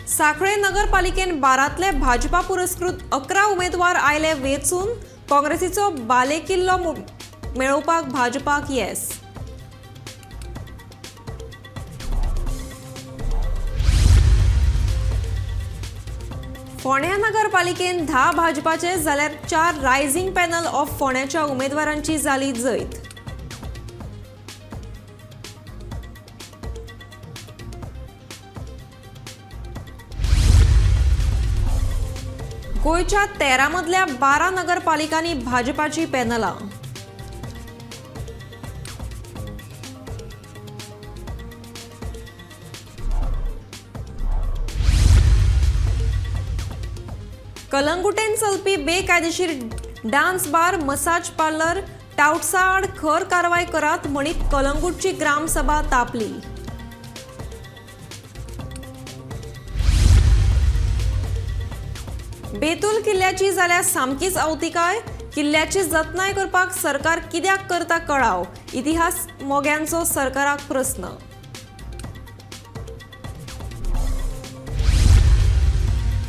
साखळे नगरपालिकेन 12तले भाजपा पुरस्कृत 11 उमेदवार आयले वेंचून. काँग्रेसीचो बालेकिल्लो मेळोवपाक भाजपाक येस. फोंड्या नगरपालिकेन 10 भाजपाचे जाल्यार 4 रायझिंग पॅनल ऑफ फोंड्याच्या उमेदवारांची जाली जैत. गोंयच्या 13 मदल्या 12 नगरपालिकांनी भाजपाची पॅनलां. कलंगुटेन चलपी बेकायदेशीर डान्स बार, मसाज पार्लर टावट्सा आड खर कारवाय करात म्हणीत कलंगूटची ग्रामसभा तापली. बेतूल किल्ल्याची जाल्यार सामकीच अवतिकाय. किल्ल्याची जतनाय करपाक सरकार कित्याक करता कळाव, इतिहास मोग्यांचो सरकाराक प्रस्न.